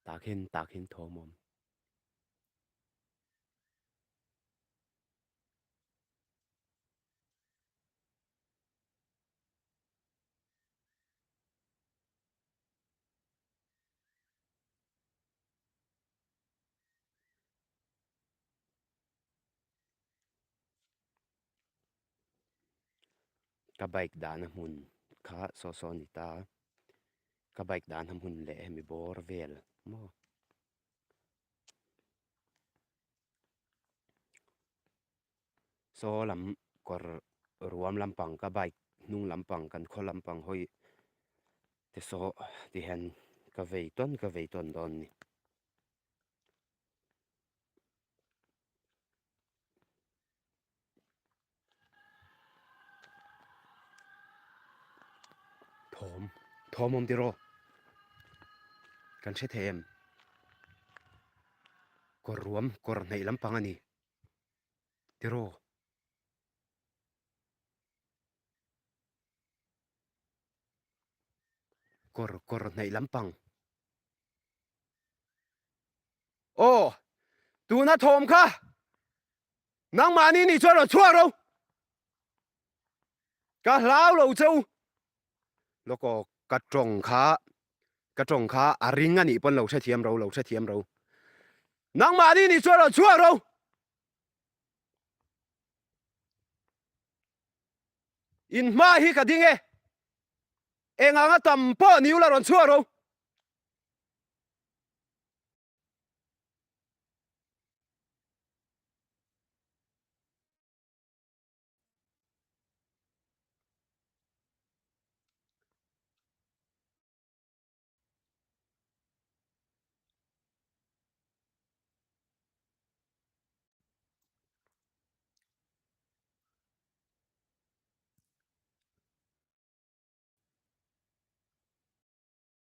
Tah khin tah khin thawm awm. Ka bike dahna hmun kha saw saw a ni ta a, ka bike dahna hmun leh hemi bawr vel maw. Saw lam kawr ruam lampang ka bike hnung lampang kan khaw lampang hawi te saw ti hian ka vei tawn ka vei tawn dawn a ni. Thawm thawm awm tiraw kan hre thei em kawr ruam kawr hnaih lampang a ni tiraw. Kawr kawr hnaih lampang. Aw tuna thawm kha nangmahni nih chuan rawn chhuak ro ka hlau lo che u lawk aw ka tawng kha ka tawng kha a ring a nih pawn lo hrethiam ro lo hrethiam ro nangmahni nih chuan rawn chhuak ro in hma hi ka ding e eng anga tam pawh ni ula rawn chhuak ro.